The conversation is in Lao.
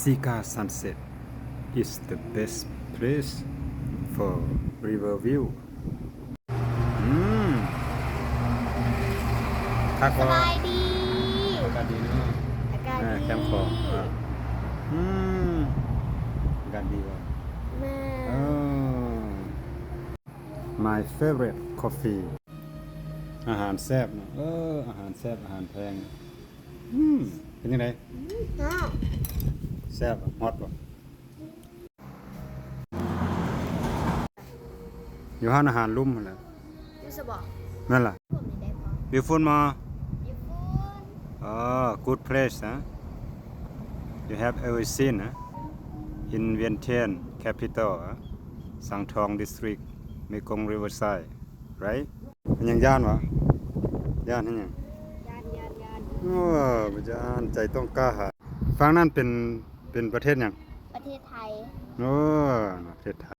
Siga sunset is the best place for river view. ອືມ ຄັກບໍ່? ສະບາຍດີ. ອາກາດດີເນາະ. ອາກາດດີ. ແຄມຂອງ. ອືມ ອາກາດດີບໍ່? ແມ່ນ. ເອີ My favorite coffee. ອາຫານແຊບເນາະ. ເອີ ອາຫານແຊບ ອາຫານແພງ. ອືມ ເປັນຈັ່ງໃດ? ອືມ ແຊບ. ຮອດບໍ່? ຢູ່ຮ້ານອາຫານລຸ່ມຫັ້ນແຫຼະ. ຢູ່ຊະບໍ? ແມ່ນລະ. ຝົນນີ້ໄດ້ພໍ. ຢູ່ຝຸ່ນມາ. ຢູ່ຝຸ່ນ. ອໍ good place, huh? You have ever seen, huh? In Vientiane capital, huh? Shan Tong district, Mekong Riverside, right? ເປັນຫຍັງຢ້ານຫວາ? ຢ້ານເຮັດຫຍັງ? ຢ້ານ ຢ້ານ ຢ້ານ. ໂອ້ ບໍ່ຢ້ານ, ໃຈຕ້ອງກ້າຫານ. ຝັ່ງນັ້ນເປັນ ເປັນປະເທດຫຍັງ? ປະເທດໄທ. ໂອ້ ປະເທດໄທ.